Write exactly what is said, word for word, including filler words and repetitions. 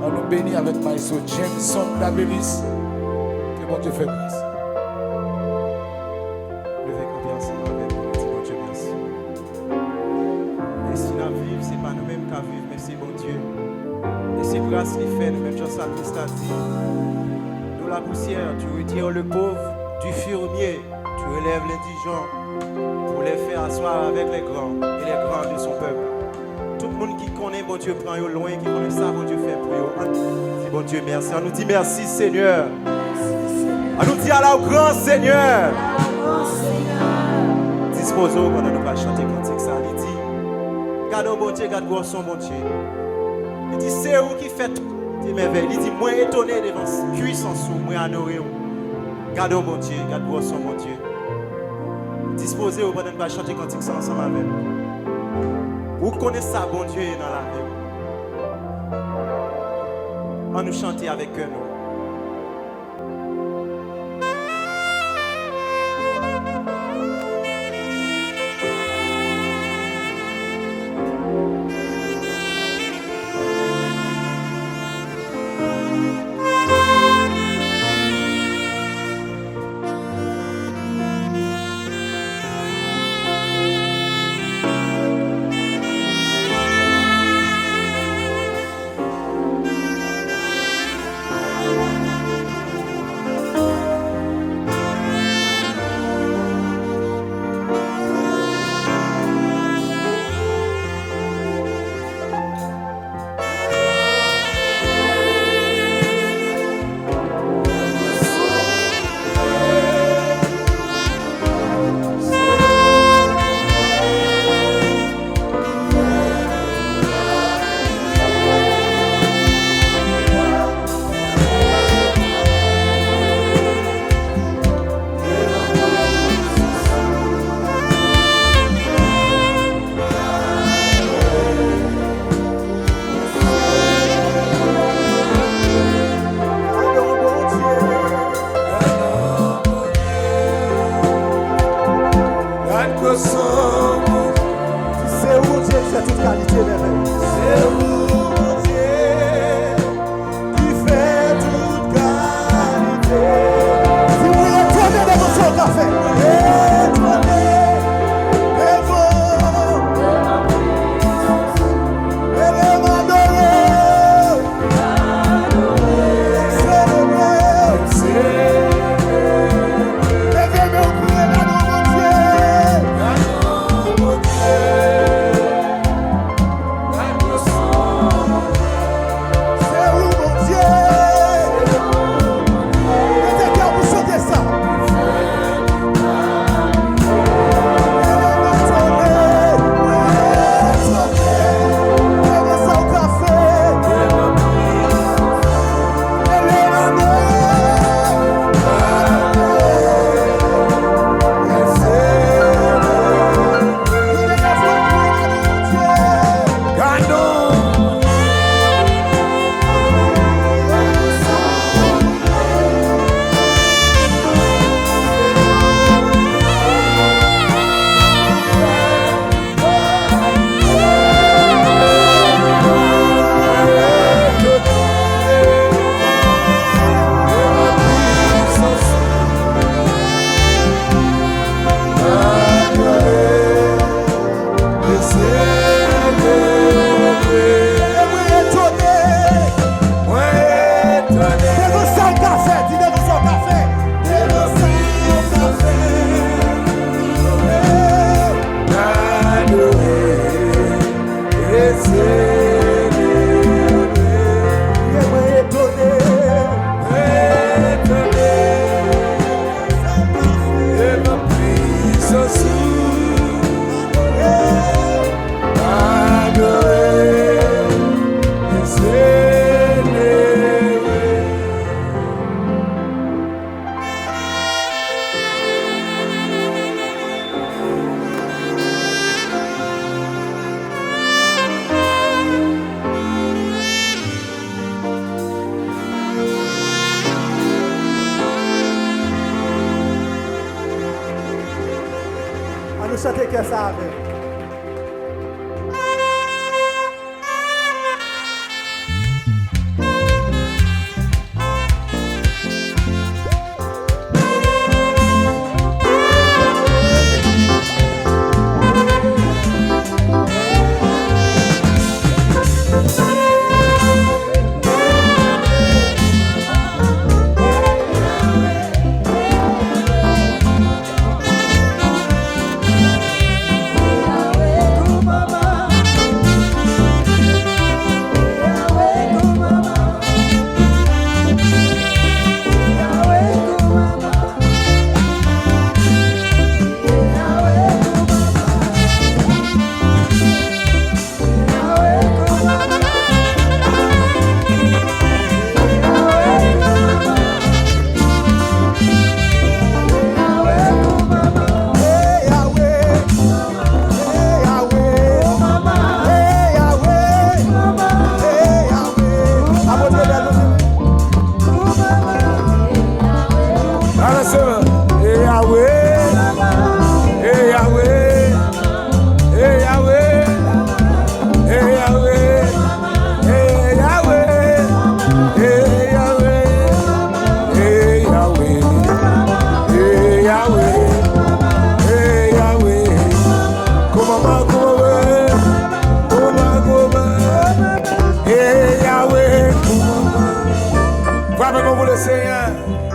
Nou beni avèk Maestro Jameson Dabelis. Ke Bondye fè gras. Leve kanpe ansanm avèk nou, di Bondye mèsi. E si n ap viv, se pa nou menm k ap viv, men se Bondye. E se gras li fè nou, menm jan salmis la di, de la poussière, tu retires le pauvre du fumier, tu relèves l'indigent pour les faire asseoir avec les grands et les grands de son peuple. Tout moun ki konnen Bondye pran yo lwen, ki konnen sa Bondye fè pou yo, ann di Bondye mèsi. Ann nou di mèsi, Senyè. Ann nou di ala w gran, Senyè. Dispoze w pandan nou pral chante kantik sa. Li di, gade w, Bondye, gad gwòs w, Bondye. Li di, se ou ki fè tout mèvèy. Li di, mwen etone devan pwisans ou, mwen adore w. Gade w, Bondye, gad gwòs w, Bondye. Dispoze w pandan n pral chante kantik sa ansanm avè m. Ou konnen sa Bondye ye nan lavi w. Ann nou chante avèk kè nou. Gad gwosè w, Bondye. Se ou, Bondye, ki fè tout kalite mèvèy. Se ou, Bondye, ki fè tout kalite. Si w etone devan sa w ka fè. Etone devan. Eleve m adore. Ann nou chante kè sa avè m. pou le Senyè.